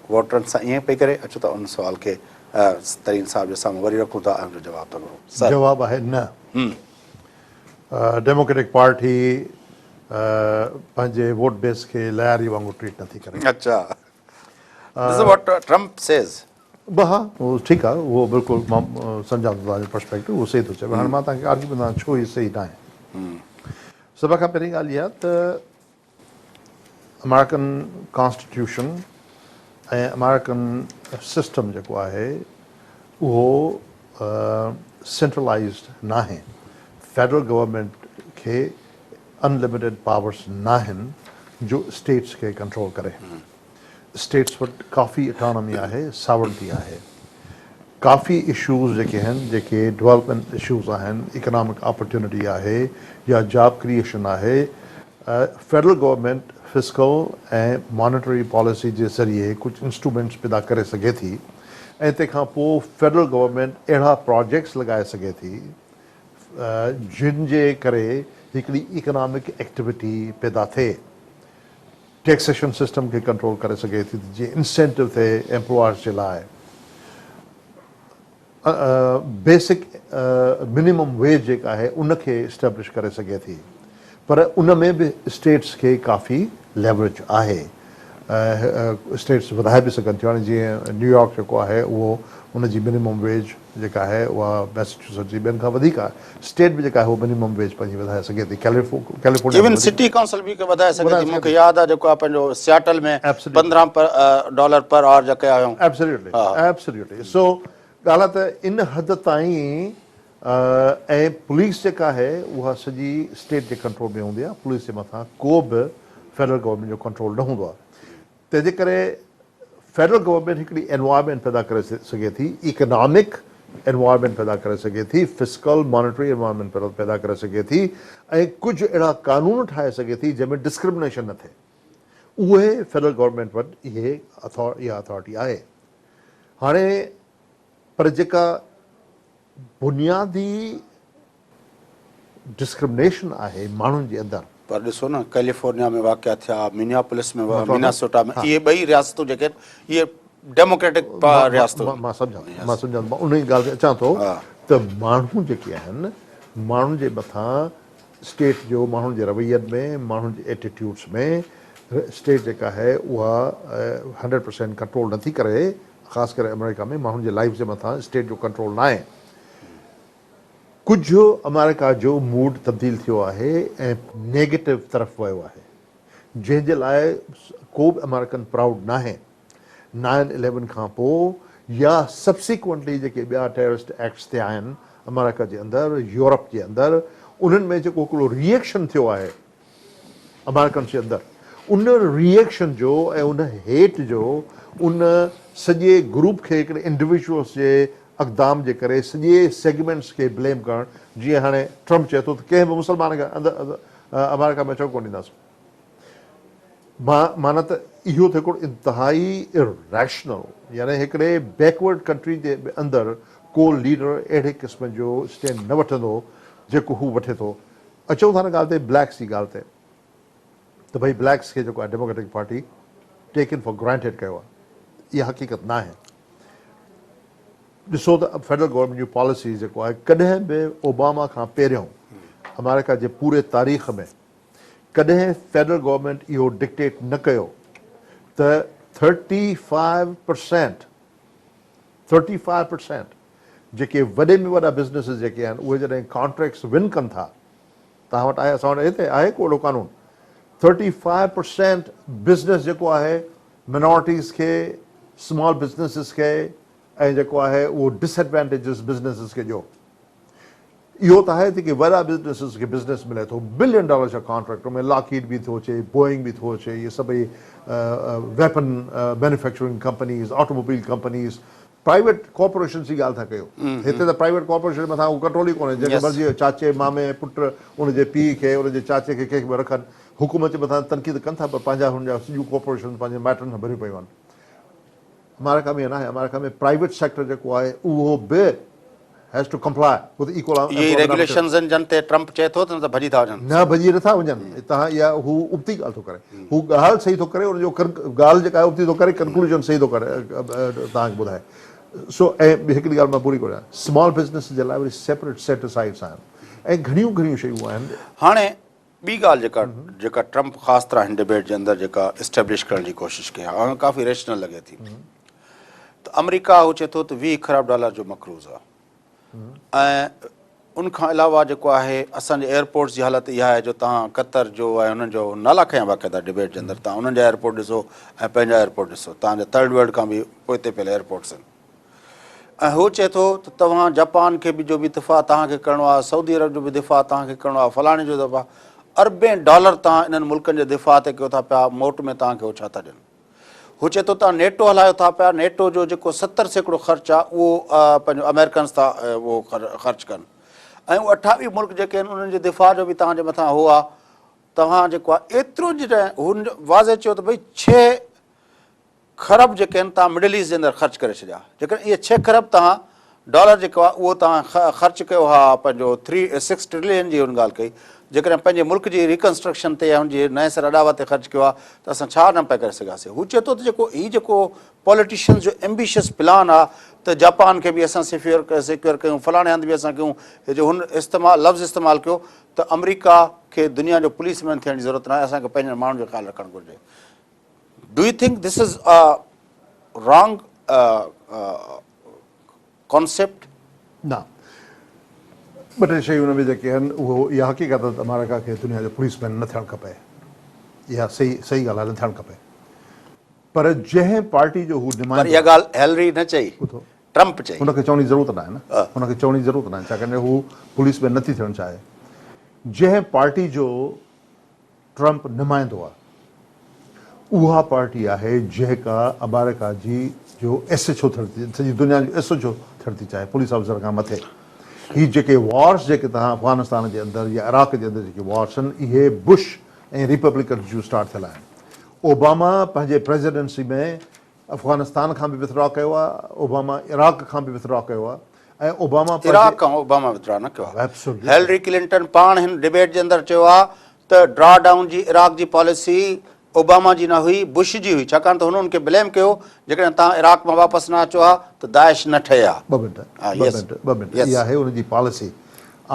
ووٽرن سان ائين پئي ڪري؟ اچو ته ان سوال کي ترين صاحب جي سامهون وري رکون ٿا ۽ ان جو جواب ٿا گهرون. سر. جواب آهي نه. ڊيموڪريٽڪ پارٽي پنهنجي ووٽ بيس کي لياري وانگر ٽريٽ نٿي ڪري. اڇا. This is what Trump says. به ها اهو ٺيڪ آهي اهو بلڪل مان سمجهان ٿو توهان جو پرسپيڪٽو اهو صحيح ٿو چئي پر هاڻي مان توهان کي آرگيو ڪندو ڇو هي صحيح ناهي. سڀ کان پهرين ڳالهه اها ته آمريڪن ڪانسٽيٽيوشن ۽ آمريڪن سسٽم جيڪو آهي اهو سينٽرلائيزڊ ناهي. فيڊرل گورنمينٽ کي ان لميٽيڊ پاورس ناهن جو اسٽيٽس کي ڪنٽرول ڪري. اسٽيٽس وٽ ڪافي اٽانامي آهي، ساورنٽي آهي. ڪافي اشوز جيڪي آهن، جيڪي ڊولپمينٽ اشوز آهن، اڪنامڪ اپرچونٽي آهي يا جاب ڪريئيشن آهي، federal government fiscal ۽ monetary policy جي ذريعي ڪجهه انسٽرومينٽس پيدا ڪري سگهي ٿي ۽ تنهن کان پوء فيڊرل گورنمينٽ اهڙا پراجيڪٽس لڳائي سگهي ٿي جن جي ڪري هڪڙي اڪنامڪ ايڪٽيوٽي پيدا ٿئي. ٽيڪسيشن سسٽم کي ڪنٽرول ڪري سگهي ٿي ته جيئن انسينٽو ٿئي ايمپلائرز جي لاء بيسڪ منيمم ويج جيڪا آهي ان کي اسٽيبلش ڪري سگهي ٿي پر ان ۾ به اسٽيٽس کي ڪافي ليوريج آهي اسٽيٽس وڌائي به سگهن ٿيون هاڻي جيئن نيويارڪ جيڪو آهي اهو ان جي منيمم ويج جيڪا آهي اها ميساچوسٽس جي ٻين کان وڌيڪ آهي. اسٽيٽ به جيڪا آهي اها منيمم ويج پنهنجي وڌائي سگهي ٿي. ڪيليفورنيا ايون سٽي ڪائونسل به وڌائي سگهي ٿي. مون کي ياد آهي جيڪو آهي پنهنجو سياٽل ۾ 15 ڊالر پر آور جا ڪيا هيائون. ايبسليوٽلي ايبسليوٽلي سو ڳالهه آهي ته ان حد تائين ۽ پوليس جيڪا آهي اها سڄي اسٽيٽ جي ڪنٽرول ۾ هوندي آهي. پوليس جي مٿان ڪو به فيڊرل گورنمينٽ جو ڪنٽرول نه هوندو آهي. تنهن جي ڪري فيڊرل گورنمينٽ هڪڙي انوائرمينٽ پيدا ڪري سگهي ٿي، اڪنامڪ انوائرمينٽ پيدا ڪري سگهي ٿي، فسڪل مانيٽري انوائرمينٽ پيدا ڪري سگهي ٿي ۽ ڪجهه اهڙا قانون ٺاهي سگهي ٿي جنهن ۾ ڊسڪرمنيشن نه ٿئي. اهي فيڊرل گورنمينٽ وٽ اهي اها اٿارٽي آهي. هاڻي پر جيڪا بنيادي ڊسڪرمنيشن آهي ماڻهن جي اندر. پر ڏسو نه ڪيليفورنيا ۾ واقعا ٿيا، منياپولس ۾ ميناسوٽا ۾ اهي ٻئي رياستون جيڪي آهن اهي ڊيموڪريٽڪ رياستون آهن. مان سمجهان ٿو مان سمجهان ٿو مان انهي ڳالهه تي اچان ٿو ته ماڻهو جيڪي آهن ماڻهن جي مٿان اسٽيٽ جو ماڻهن جي روين ۾ ماڻهن جي ايٽيٽيوڊس ۾ اسٽيٽ جيڪا آهي اها هنڊريڊ پرسينٽ ڪنٽرول نٿي ڪري خاص ڪري آمريڪا ۾ ماڻهن جي لائيف جي مٿان اسٽيٽ جو ڪنٽرول ناهي. ڪجهه آمريڪا جو موڊ تبديل ٿيو آهي ۽ نيگيٽو طرف ويو آهي جنهن جي لاء ڪو به آمريڪن پرائوڊ ناهي. نائن اليون کان پوء يا سبسيڪوئنٽلي جيڪي ٻيا ٽيررسٽ ايڪٽس ٿيا آهن آمريڪا جي اندر يورپ جي اندر انهن ۾ جيڪو هڪڙو ريئيڪشن ٿيو آهي آمريڪنس جي اندر ان ريئيڪشن جو ۽ ان هيٽ جو ان سڄي گروپ کي هڪڙي انڊيويجوئلس جي اقدام جي ڪري سڄي سيگمينٽس کي بليم ڪرڻ جيئن هاڻي ٽرمپ چئي ٿو ته ڪنهن به مسلمان کي اندر آمريڪا ۾ اچڻ ڪونه ڏينداسون معنيٰ ته اهو ته هڪڙو انتهائي اريشنل يعني هڪڙي بيڪورڊ ڪنٽري جي اندر ڪو ليڊر اهڙي قسم جو اسٽينڊ نه وٺندو جيڪو هو وٺي ٿو اچون ٿا ان ڳالهه تي بليڪس جي ڳالهه تي ته ڀئي بليڪس کي جيڪو آهي Democratic Party taken for granted ڪيو آهي اها حقيقت ناهي ڏسو ته فيڊرل گورنمينٽ جون پاليسيز جيڪو آهي ڪڏهن به اوباما کان پهريون آمريڪا جي پوري تاريخ ۾ ڪڏهن فيڊرل گورنمينٽ اهو ڊڪٽيٽ نه ڪيو ته 35% 35% جيڪي وڏي ۾ وڏا بزنيسز جيڪي آهن اهي جڏهن ڪانٽريڪٽس ون ڪن ٿا توهان وٽ آهي اسان وٽ هتي آهي ڪو اهڙو قانون 35% بزنس جيڪو آهي منارٽيز کي سمال بزنيسز کي ۽ جيڪو آهي اهو ڊس ايڊوانٽيجز بزنيسز کي ڏيو اهو ته آهي جيڪي وڏا بزنيسز کي بزنس ملي ٿو بلين ڊالرز جا ڪانٽريڪٽ ان ۾ لاڪيڊ به ٿو اچي بوئنگ به ٿو اچي اهي سڀئي weapon manufacturing companies automobile companies private corporations جي ڳالهه ٿا ڪيو هتي ته پرائيويٽ ڪارپوريشن مٿان ڪو ڪنٽرول ئي ڪونهي جنهن کي مرضي چاچي مامي پٽ ان جي پيء کي ان جي چاچي کي ڪنهن کي به رکن حڪومت جي مٿان تنقيد ڪن ٿا پر پنهنجا هن جا سڄيون ڪارپوريشنز پنهنجي مائٽن سان ڀريون پيون آهن آمريڪا ۾ ائين ناهي آمريڪا ۾ پرائيويٽ سيڪٽر جيڪو آهي اهو به has to comply with equal اهي ئي ريگيوليشنز آهن جن تي ٽرمپ چئي ٿو ته نه ته ڀڄي ٿا وڃن. نه ڀڄي نٿا وڃن تهان اها هو ابتي ڳالهه ٿو ڪري هو ڳالهه صحيح ٿو ڪري ان جو ڳالهه جيڪا آهي ابتي ٿو ڪري ڪنڪلوزن صحيح ٿو ڪري توهان کي ٻڌائي سو ۽ هڪڙي ڳالهه مان پوري ڪريان سمال بزنس جي لاء وري سيپريٽ سيٽ اسائيڊس آهن ۽ گهڻيون گهڻيون شيون آهن. هاڻي ٻي ڳالهه جيڪا جيڪا ٽرمپ خاص طرح هن ڊبيٽ جي اندر جيڪا اسٽيبلش ڪرڻ جي ڪوشش ڪئي آهي اها ڪافي ريشنل لڳي ٿي ته آمريڪا هو چئي ٿو ته 20 کرب ڊالر جو مقروض آهي ۽ ان کان علاوه جيڪو آهي اسان جي ايئرپورٽس جي حالت اها آهي جو توهان قطر جو ۽ انهن جو نالا کنيا باقاعده ڊبيٽ جي اندر توهان انهن جا ايئرپورٽ ڏسو ۽ پنهنجا ايئرپورٽ ڏسو توهان جا ٿرڊ ورلڊ کان به پوئتي پيل ايئرپورٽس آهن ۽ هو چئي ٿو ته توهان جاپان کي به جو به دفاع توهان کي ڪرڻو آهي سعودي عرب جو به دفاع توهان کي ڪرڻو آهي فلاڻي جو دفاع اربين ڊالر توهان انهن ملڪن جي دفاع تي ڪيو ٿا پيا موٽ ۾ توهان کي هو ڇا ٿا ڏين هو چئي ٿو توهان نيٽو هلايو ٿا پيا، نيٽو جو جيڪو 70% خرچ آهي اهو پنهنجو آمريڪنز ٿا اهو خرچ ڪن ۽ اهي 28 ملڪ جيڪي آهن انهن جي دفاع جو به توهان جي مٿان هو آهي، توهان جيڪو آهي ايترو جڏهن هن واضح چيو ته ڀئي ڇهه کرب جيڪي آهن توهان مڊل ايسٽ جي اندر خرچ ڪري ڇڏيا، جيڪڏهن اهي ڇهه کرب توهان ڊالر جيڪو آهي اهو توهان خرچ ڪيو ها پنهنجو ٿري سڪس ٽرلين جي هن ڳالهه ڪئي جيڪڏهن پنهنجي ملڪ جي ريڪنسٽرڪشن تي يا هن جي نئين سر اڏاوت تي خرچ ڪيو ها ته اسان ڇا نه پئي ڪري سگهياسي هو چئي ٿو ته جيڪو هي جيڪو پوليٽيشنز جو ايمبيشس پلان آهي ته جاپان کي به اسان سيڪيور سيڪيور ڪيون فلاڻي هنڌ به اسان ڪيون هي جو هن استعمال لفظ استعمال ڪيو ته آمريڪا کي دنيا جو پوليس مين ٿيڻ جي ضرورت ناهي اسان کي پنهنجن ماڻهن جو خيال رکڻ گهرجي do you think this is a wrong concept? نه. ٻه ٽي شيون ان ۾ جيڪي آهن اهو اها حقيقت آهي ته آمريڪا کي دنيا جو پوليس مين نه ٿيڻ کپي. اها صحيح صحيح ڳالهه آهي نه ٿيڻ کپي. پر جنهن پارٽي جو هو پر نمائندو اها آهي. ڳالهه هيلري نه چئي، ٻڌو. ٽرمپ چئي. هن کي چوڻ جي ضرورت ناهي نه. هن کي چوڻ جي ضرورت ناهي ڇاڪاڻ جو هو پوليس مين نه ٿي ٿيڻ چاهي. جنهن پارٽي جو ٽرمپ نمائندو آهي. اها پارٽي آهي جيڪا آمريڪا جي جو ايس ايڇ او ٿيڻ ٿي سڄي دنيا جو ايس ايڇ او ٿيڻ ٿي چاهي پوليس آفيسر کان مٿي. هي جيڪي وارس جيڪي توهان افغانستان جي اندر يا عراق جي اندر جيڪي وارس آهن اهي بش ۽ ريپبلڪنس جون اسٽارٽ ٿيل آهن. اوباما پنهنجي پريزيڊنسي ۾ افغانستان کان به وٿڊرا ڪيو آهي، اوباما عراق کان به وٿڊرا ڪيو آهي ۽ اوباما پنهنجي. عراق کان اوباما وٿڊرا نه ڪيو آهي. هيلري ڪلنٽن پاڻ هن ڊبيٽ جي اندر چيو آهي ته ڊرا ڊائون جي عراق جي پاليسي اوباما جي نه هئي، بش جي هئي، ڇاڪاڻ ته هن ان کي بليم ڪيو، جيڪڏهن توهان عراق مان واپس نه اچو ها ته داعش نه ٺهي ها. ٻه منٽ، ٻه منٽ، ٻه منٽ، اها آهي ان جي پاليسي.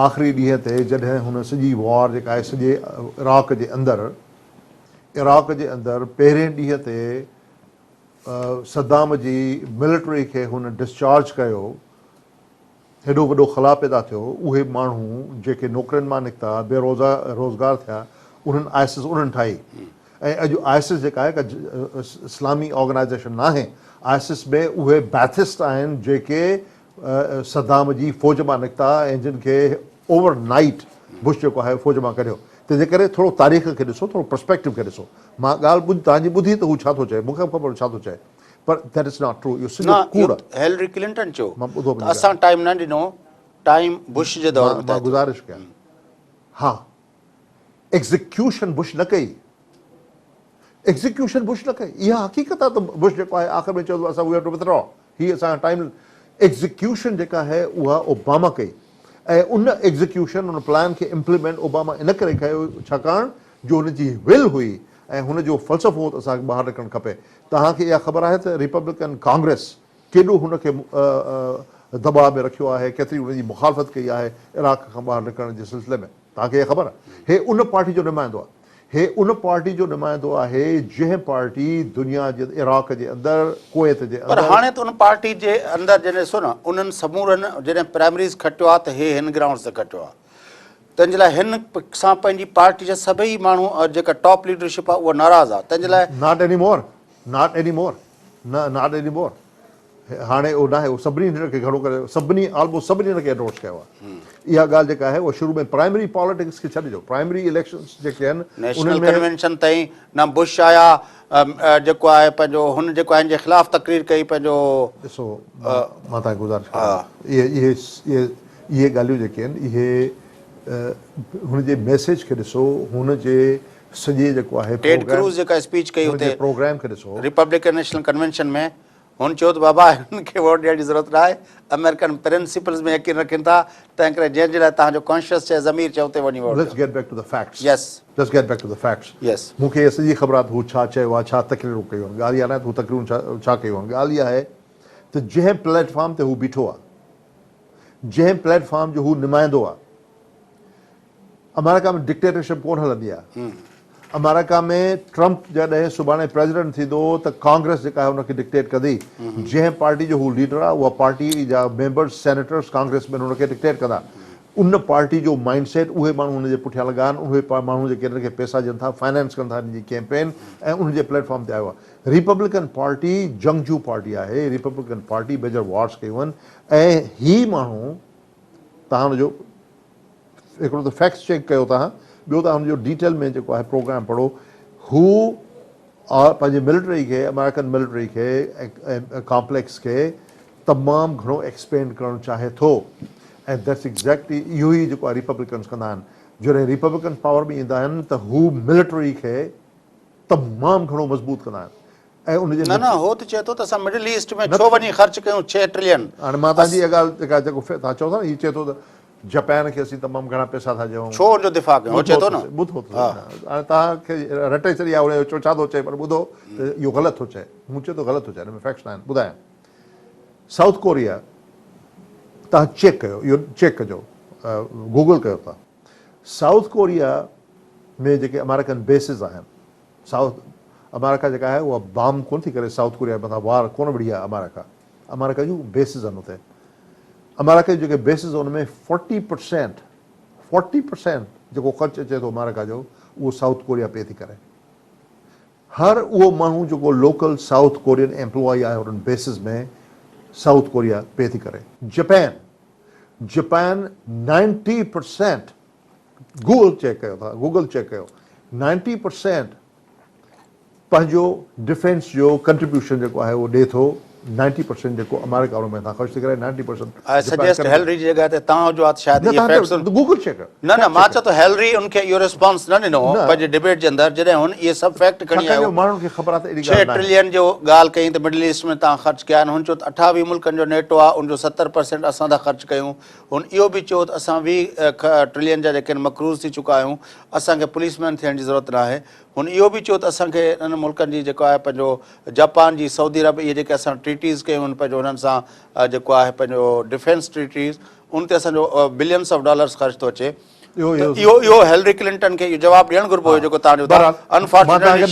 آخري ڏينهن تي جڏهن هن سڄي وار جيڪا آهي سڄي عراق جي اندر، عراق جي اندر پهرين ڏينهن تي صدام جي ملٽري کي هن ڊسچارج ڪيو، هيڏو وڏو خلا پيدا ٿيو، اهي ماڻهو جيڪي نوڪرين مان نڪتا، بي روزا روزگار ٿيا، انهن آئسس انهن ٺاهي ۽ اڄ آئسس جيڪا آهي ڪا اسلامي آرگنائيزيشن ناهي، آئسس ۾ اهي بعٿسٽ آهن جيڪي صدام جي فوج مان نڪتا ۽ جن کي اوور نائيٽ بش جيڪو آهي فوج مان ڪڍيو. تنهن جي ڪري ٿورو تاريخ کي ڏسو، ٿورو پرسپيڪٽو کي ڏسو. مان ڳالهه ٻڌ توهان جي ٻڌي ته هو ڇا ٿو چئي، مون کي به خبر ڇا ٿو چئي پر that is not true اهو سڄو نه ڪوڙ اهو آهي. هيلري ڪلنٽن چيو مان ٻڌو ته پنهنجي اسان ڳالهه. ٽائيم نه ڏنو، ٽائيم بش جي دور مان ۾ طئي مان ٿيو. گذارش ڪيان ها ايگزيڪيوشن بش نه ڪئي. ايگزيڪيوشن بش نه ڪئي. اها حقيقت آهي ته بش جيڪو آهي آخر ۾ چيو ته اسان وي have two withdraw هي اسان کان ٽائيم ايگزيڪيوشن جيڪا آهي اها اوباما ڪئي ۽ ان ايگزيڪيوشن ان پلان کي امپليمينٽ اوباما ان ڪري ڪيو ڇاڪاڻ جو هن جي ول هئي ۽ هن جو فلسفو هو ته اسان کي ٻاهر نڪرڻ کپي. توهان کي اها خبر آهي ته ريپبلڪن ڪانگريس ڪيڏو هن کي دٻاء ۾ رکيو آهي، ڪيتري هن جي مخالفت ڪئي آهي عراق کان ٻاهر نڪرڻ جي سلسلي ۾. توهان کي اها خبر آهي؟ هي ان پارٽي جو نمائندو آهي. هي ان پارٽي جو نمائندو آهي جنهن پارٽي دنيا جي عراق جي اندر، ڪويت جي پر اندر. هاڻي ته ان پارٽي جي اندر جڏهن ڏسو نه انهن سمورن جڏهن پرائمريز کٽيو آهي ته هي هن گرائونڊز تي کٽيو آهي تنهن جي لاء هن سان پنهنجي پارٽي جا سڀئي ماڻهو جيڪا ٽاپ ليڊرشپ آهي اها ناراض آهي تنهن جي لاء. Not any more, not any more, نه not any more. هاڻي اهو ناهي، اهو سڀني هن کي گهڻو ڪري سڀني آلموسٽ سڀني هن کي اينڊورس ڪيو آهي. اها ڳالهه جيڪا آهي اها شروع ۾ پرائمري پاليٽڪس کي ڇڏجو، پرائمري اليڪشنس جيڪي آهن انهن نيشنل ۾. ڪنوينشن تائين نه بش آيا جيڪو آهي پنهنجو هن جيڪو آهن جي خلاف تقرير ڪئي پنهنجو. ڏسو مان توهان کي گذارش ڪريان ٿو اهي اهي اهي اهي ڳالهيون جيڪي آهن اهي هن جي ميسيج کي ڏسو هن جي سڄي جيڪو آهي ٽيڊ پروگرام ڪروز جيڪا اسپيچ ڪئي هن جي اتي پروگرام کي ڏسو. ريپبلڪن نيشنل ڪنوينشن ۾ هن چيو ته بابا هنن کي ووٽ ڏيڻ جي ضرورت ناهي، آمريڪن پرنسپلز ۾ يقين رکين ٿا، تنهن ڪري جنهن جي لاء توهان جو ڪانشس چئي، ضمير چئي اتي وڃي ووٽ Let's ڏيو. get back to the facts. Yes. Let's get back to the facts. Yes. مون کي اها سڄي خبر آهي ته هو ڇا چيو آهي، ڇا تقريرون ڪيون آهن. ڳالهه اها ناهي ته هو تقريرون ڇا ڇا ڪيون آهن. ڳالهه اها آهي ته جنهن پليٽ فارم تي هو بيٺو آهي، جنهن پليٽ فارم جو هو نمائندو آهي، آمريڪا ۾ ڊڪٽيٽرشپ ڪونه هلندي آهي. آمريڪا ۾ ٽرمپ جڏهن سڀاڻي پريزيڊنٽ ٿيندو ته ڪانگريس جيڪا آهي ان کي ڊڪٽيٽ ڪندي. جنهن پارٽي جو هو ليڊر آهي اها پارٽي جا ميمبرز، سينيٽرز، ڪانگريس مين ان کي ڊڪٽيٽ ڪندا. ان پارٽي جو مائنڊ سيٽ اهي ماڻهو ان جي پٺيان لڳا آهن، اهي ماڻهو جيڪي انهن کي پئسا ڏين ٿا، فنانس ڪن ٿا انهن جي ڪيمپين ۽ انهن جي پليٽ فارم تي آيو آهي. ريپبلڪن پارٽي جنگجو پارٽي آهي، ريپبلڪن پارٽي ميجر وارز ڪيون آهن ۽ هي ماڻهو تهان ان جو هڪڙو ته فيڪٽس چيڪ ڪيو تهان ٻيو تهان ان جو ڊيٽيل ۾ جيڪو آهي پروگرام پڙهو هو پنهنجي ملٽري کي آمريڪن ملٽري کي ۽ ڪامپليڪس کي تمام گهڻو ايڪسپينڊ ڪرڻ چاهي ٿو ۽ that's exactly اهو ئي جيڪو آهي ريپبلڪنس ڪندا آهن جڏهن ريپبلڪنس پاور ۾ ايندا آهن ته هو ملٽري کي تمام گهڻو مضبوط ڪندا آهن ۽ ان جي نه نه هو ته چئي ٿو ته اسان مڊل ايسٽ ۾ ڇو وڃي خرچ ڪيون ڇهه ٽرلين. هاڻي مان توهان جي اها ڳالهه جيڪا جيڪو توهان چئو ٿا نه هي چئي ٿو ته جپان کي اسين تمام گهڻا پئسا ٿا ڏيون. ڇو ان جو دفاع ڪيون هو چئي ٿو نه. ٻڌو ته هاڻي توهان کي رٽي ڇڏي آهي هن جو ڇا ٿو چئي پر ٻڌو ته اهو غلط ٿو چئي هو چئي ٿو غلط ٿو چئي هن ۾ فيڪٽس ناهن ٻڌايان سائوٿ ڪوريا توهان چيڪ ڪيو اهو چيڪ ڪجو گوگل ڪيو توهان سائوٿ ڪوريا ۾ جيڪي آمريڪن بيسز آهن سائوٿ آمريڪا جيڪا آهي اها بام ڪونه ٿي ڪري سائوٿ ڪوريا مٿان وار ڪونه وڙهي آهي آمريڪا آمريڪا جون بيسز آهن اتي آمريڪا جون جيڪي بيسز ان ۾ فورٽي پرسينٽ فورٽي پرسينٽ جيڪو خرچ اچي ٿو آمريڪا جو اهو سائوٿ ڪوريا پي ٿي ڪري هر اهو ماڻهو جيڪو لوڪل سائوٿ ڪورين ايمپلائي آهي انهن بيسز ۾ سائوٿ ڪوريا پي ٿي ڪري Japan Japan ninety percent Google check ڪيو ٿا گوگل چيڪ ڪيو نائنٽي پرسينٽ پنهنجو ڊفينس جو ڪنٽريبيوشن جيڪو آهي اهو ڏي ٿو نائنٽي پرسينٽ جيڪو آمريڪا ان ۾ تان خرچ ٿي ڪري ninety percent I suggest Hillary جي جڳهه تي تان هجو ها ته شايد اهي فيڪٽس گوگل چيڪ نه نه مان چوان ٿو هيلري ان کي اهو ريسپانس نه ڏنو پنهنجي ڊبيٽ جي اندر جڏهن هن اهي سڀ فيڪٽ کڻي آيو ماڻهن کي خبر آهي ته اهڙي ڳالهه 6 ٽريلين جو ڳالهه ڪئي ته مڊل ايسٽ ۾ تان خرچ ڪيا آهن هن چيو ته 28 ملڪن جو نيٽو آهي ان جو 70% اسان ٿا خرچ ڪيون هن اهو به چيو ته اسان 20 ٽريلين جا جيڪي مقروض ٿي چڪا آهيون اسان کي پوليس مين ٿيڻ جي ضرورت ناهي. هن اهو به چيو ته اسان کي انهن ملڪن جي جيڪو آهي پنهنجو جاپان جي سعودي عرب اهي جيڪي اسان ٽريٽيز ڪيون آهن پنهنجو انهن سان جيڪو آهي پنهنجو ڊفينس ٽريٽيز ان تي اسان جو بلينس آف ڊالرز خرچ ٿو اچي ته اهو اهو هيلري ڪلنٽن کي اهو جواب ڏيڻ گهربو هيو جيڪو توهان ڏيو ٿا unfortunately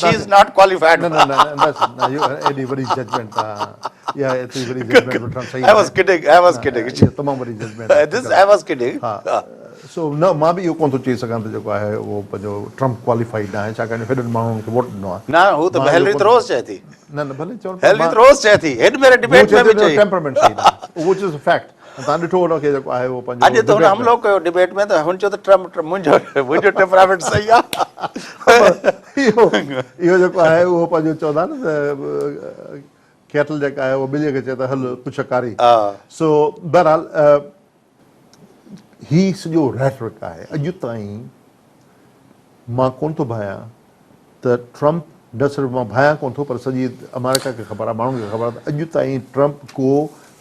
she is not qualified. نه نه نه بس نه اهو ايڏي وڏي ججمينٽ توهان اها ايتري وڏي ججمينٽ وٺڻ صحيح I was kidding I was kidding اهو تمام وڏي ججمينٽ آهي this I was kidding ها سو نه مان به اهو ڪونه ٿو چئي سگهان ته جيڪو آهي اهو پنهنجو ٽرمپ ڪواليفائيڊ نه آهي ڇاڪاڻ جو هيڏن ماڻهن کي ووٽ ڏنو آهي. نه هو ته هيلري ته روز چئي ٿي. نه نه ڀلي چون هيلري ته روز چئي ٿي هيڏ ڀيري ڊبيٽ ۾ به چئي. ٽيمپرمينٽ صحيح نه آهي وچ از فيڪٽ توهان ڏٺو هن کي جيڪو آهي اهو پنهنجو اڄ ته هن حملو ڪيو ڊبيٽ ۾ ته هن چيو ته ٽرمپ منهنجو منهنجو ٽيمپرامينٽ صحيح آهي. اهو اهو جيڪو آهي اهو پنهنجو چوندا آهن نه ته ڪيٽل جيڪا آهي اها ٻليء کي چئي ته هل پڇ ڪاري سو بهرحال هي سڄو ريٽرڪ آهي. اڄ تائين مان ڪونه ٿو ڀانيان ته ٽرمپ نه صرف مان ڀانيان ڪونه ٿو پر سڄي آمريڪا کي خبر آهي ماڻهن کي خبر آهي ته اڄ تائين ٽرمپ ڪو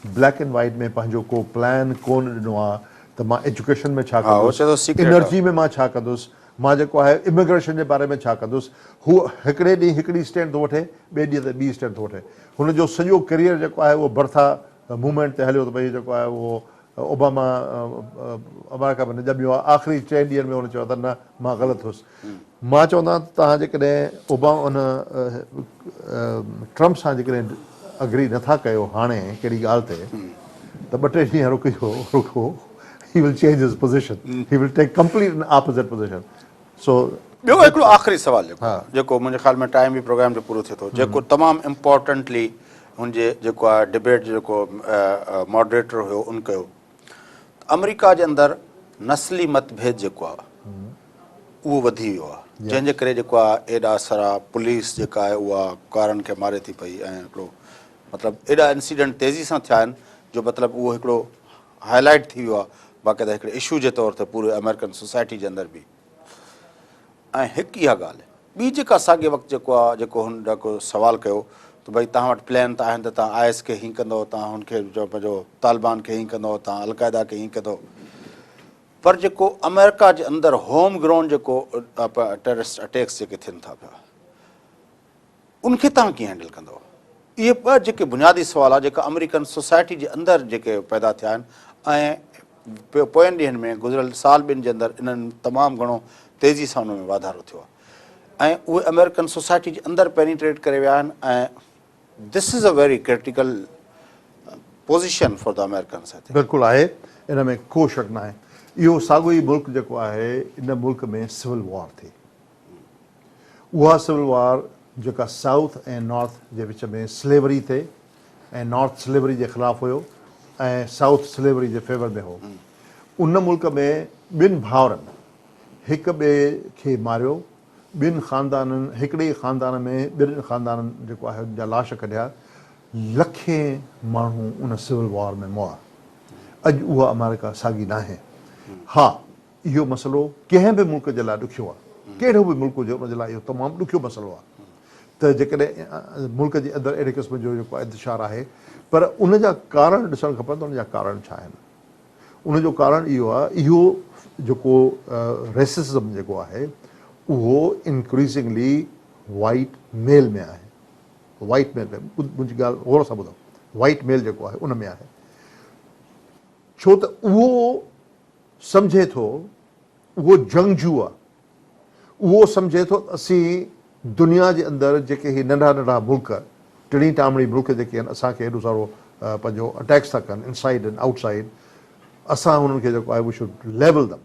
بليڪ اينڊ وائيٽ ۾ پنهنجو ڪو پلان ڪونه ڏنو آهي ته مان ايجوڪيشن ۾ ڇا ڪندس، انرجي ۾ مان ڇا ڪندس، مان جيڪو آهي اميگريشن جي باري ۾ ڇا ڪندس. هو هڪڙي ڏينهن هڪڙي اسٽينڊ ٿو وٺي ٻئي ڏينهن تي ٻي اسٽينڊ ٿو وٺي. هن جو سڄو ڪيريئر جيڪو آهي اهو برٿا موومينٽ تي هليو ته ڀئي جيڪو آهي اهو اوباما آمريڪا ۾ نه ڄميو آهي آخري چئن ڏينهن ۾ هن چيو ته نه مان غلط هيس مان چوندو آهيان ته توهان جيڪڏهن اوباما ان ٽرمپ سان جيڪڏهن اگري نٿا ڪيو هاڻي ڪهڙي ڳالهه تي ته ٻه ٽي ڏينهن رڪجو رکو he will change his position he will take complete an opposite position so ٻيو هڪڙو آخري سوال جيڪو جيڪو منهنجي خيال ۾ ٽائيم به پروگرام جو پورو ٿئي ٿو جيڪو تمام امپورٽنٽلي هن جي جيڪو آهي ڊبيٽ جو جيڪو ماڊريٽر هيو ان ڪيو ته آمريڪا جي اندر نسلي مت ڀيد جيڪو آهي اهو وڌي ويو آهي جنهن جي ڪري جيڪو آهي ايڏا سارا پوليس جيڪا آهي اها ڪارن کي ماري ٿي پئي ۽ هڪڙو مطلب ايڏا انسيڊنٽ تيزي سان ٿيا آهن جو مطلب اهو هڪڙو هائي لائيٽ ٿي ويو آهي باقاعده هڪڙي اشو جي طور تي پوري آمريڪن سوسائٽي جي اندر به ۽ هڪ اها ڳالهه ٻي جيڪا ساڳي وقت جيڪو آ جيڪو هن جيڪو سوال ڪيو ته ڀئي توهان وٽ پلان ته آهن ته توهان I S کي هين ڪندو توهان هن کي پنهنجو طالبان کي هين ڪندو توهان القاعده کي هين ڪندو پر جيڪو آمريڪا جي اندر هوم گرون جيڪو ٽيررسٽ اٽيڪس جيڪي ٿين ٿا پيا ان کي توهان ڪيئن هينڊل ڪندو؟ اهي ٻه جيڪي بنيادي سوال آ جيڪا آمريڪن سوسائٽي جي اندر جيڪي پيدا ٿيا آهن ۽ پوين ڏينهن ۾ گذريل سال ٻن جي اندر انهن تمام گهڻو تيزي سان انهن ۾ واڌارو ٿيو آهي ۽ اهي آمريڪن سوسائٽي جي اندر پينيٽريٽ ڪري ويا آهن ۽ this is a very critical position for the Americans I think. بلڪل آهي ان ۾ ڪو شڪ ناهي اهو ساڳيو ئي ملڪ جيڪو آهي ان ملڪ ۾ سول وار ٿي اها سول وار جيڪا سائوٿ ۽ نارٿ جي وچ ۾ سليوري تي ۽ نارٿ سليوري جي خلاف هيو ۽ سائوٿ سليوري جي فيور ۾ هو ان ملڪ ۾ ٻن ڀائرن هڪ ٻئي کي ماريو ٻن خاندانن هڪڙي ئي خاندان ۾ ٻن خاندانن جيڪو آهي ان جا لاش ڪڍيا لکين ماڻهو ان سول وار ۾ مئا اڄ اها آمريڪا ساڳي ناهي ها اهو مسئلو ڪنهن به ملڪ جي لاء ڏکيو آهي، ڪهڙو به ملڪ هجي ان جي لاء اهو تمام ڏکيو مسئلو آهي ته جيڪڏهن ملڪ جي اندر اهڙي قسم جو جيڪو انتشار آهي پر ان جا ڪارڻ ڏسڻ کپن ته ان جا ڪارڻ ڇا آهن. ان جو ڪارڻ اهو آهي اهو جيڪو ريسزم جيڪو آهي اهو انڪريزنگلي وائيٽ ميل ۾ آهي، وائيٽ ميل ۾ منهنجي ڳالهه غور سان ٻڌو، وائيٽ ميل جيڪو آهي ان ۾ آهي ڇو ته اهو سمجهي ٿو، اهو جنگجو آ، اهو سمجهي ٿو ته اسين دنيا جي اندر جيڪي هي ننڍا ننڍا ملڪ، ٽڻي ٽامڻي ملڪ جيڪي آهن اسان کي ايڏو سارو پنهنجو اٽيڪس ٿا ڪن انسائيڊ اينڊ آئوٽ سائيڊ، اسان انهن کي جيڪو آهي we should level them.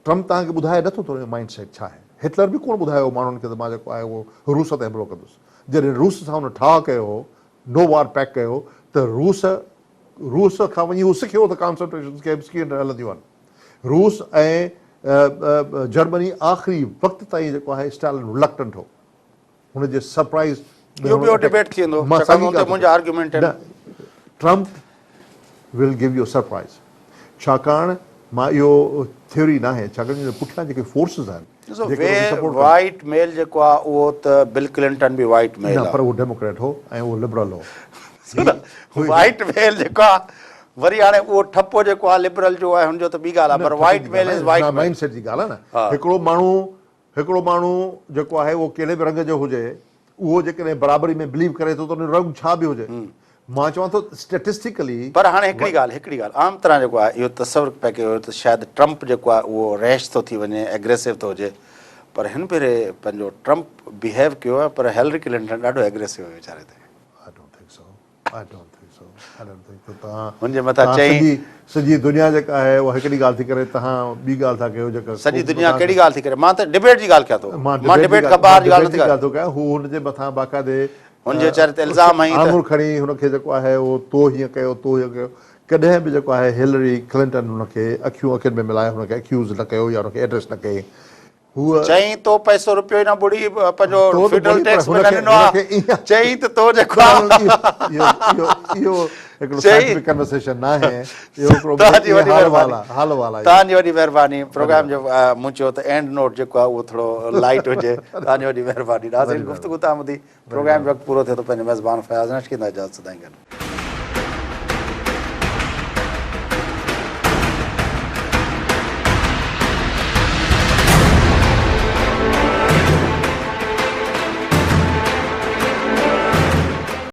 Trump توهان کي ٻڌائي نٿو ته ان جو مائنڊ سيٽ ڇا آهي. هٽلر به ڪونه ٻڌايو هو ماڻهن کي ته مان جيڪو آهي اهو روس تي حملو ڪندس. جڏهن روس سان هن ٺاهه ڪيو هو، نو وار پيڪ ڪيو ته روس روس کان وڃي هو سکيو ته ڪانسنٽريشن ڪيمپس ڪيئن هلنديون آهن. روس ۽ جرمني آخري وقت تائين جيڪو آهي اسٽالن رلڪٽنٽ هو. هن جي سرپرائز اهو ٻيو ڊبيٽ ٿي ويندو ڇاڪاڻ ته ان تي منهنجا آرگيومينٽ آهن. نه Trump will give you surprise ڇاڪاڻ مان اهو ٿيوري ناهي ڇاڪاڻ جو پٺيان جيڪي فورسز آهن ڏسو وائيٽ ميل جيڪو آهي اهو ته بل ڪلنٽن به وائيٽ ميل آهي. نه پر اهو ڊيموڪريٽ هو ۽ اهو لبرل هو. وائيٽ ميل جيڪو آهي وري هاڻي اهو ٺپو جيڪو آهي لبرل جو آهي هن جو ته ٻي ڳالهه آهي پر white male is white male. Mind set جي ڳالهه آهي نه هڪڙو ماڻهو هڪڙو ماڻهو جيڪو آهي اهو ڪهڙي به رنگ جو هجي اهو جيڪڏهن برابري ۾ بليو ڪري ٿو ته ان جو رنگ ڇا به هجي مان چوان ٿو اسٽيٽسٽيڪلي. پر هاڻي هڪڙي ڳالهه هڪڙي ڳالهه عام طرح جيڪو آهي اهو تصور پئي ڪيو ويو ته شايد ٽرمپ جيڪو آهي اهو ريش ٿو ٿي وڃي ايگريسو ٿو هجي پر هن ڀيري پنهنجو ٽرمپ بيهيو ڪيو آهي پر هيلري ڪلنٽن ڏاڍو ايگريسو هيو ويچاري تي. I don't think so. I don't think so. I don't think so. توهان هن جي مٿان توهان چئي. سڄي سڄي دنيا جيڪا آهي اها هڪڙي ڳالهه ٿي ڪري توهان ٻي ڳالهه ٿا ڪيو جيڪا سڄي دنيا ڪهڙي ڳالهه ٿي ڪري مان ته ڊبيٽ جي ڳالهه ڪيان ٿو مان مان ڊبيٽ ڊبيٽ کان ٻاهر جي ڊبيٽ ڳالهه جي نٿي ڳالهه ٿو ڪيان هو هن جي مٿان باقاعدي هن جي ويچاري تي الزام هنئي ته آڱر کڻي هن کي جيڪو آهي اهو تو هيئن ڪيو تو هيئن ڪيو ڪڏهن به جيڪو آهي هيلري ڪلنٽن هن کي اکيون اکين ۾ ملائي هن کي اڪيوز نه ڪيو يا هن کي ايڊريس نه ڪئي هوء چيائين تو پئسو روپيو ئي نه ٻڙي پنهنجو تو ته فيڊرل ٻڙي پر ٽيڪس به هن نه کي ڏنو هن آ کي ايئن چيائين ته تو جيڪو اهو اهو اهو هڪڙو چيائين سائنٽيفڪ ڪنورسيشن ناهي اهو هڪڙو توهان جي ايئن وڏي حال مهرباني وال آ حال وال آ اهو توهان جي وڏي مهرباني پروگرام جو مون چيو ته اينڊ نوٽ جيڪو آ اهو ٿورو لائيٽ هجي توهان جي وڏي مهرباني ناظرين وڏي گفتگو تان ٻڌي پروگرام جو وقت پورو ٿيو ته پنهنجي ميزبان فياض نشڪي اجازت سدائين گڏ.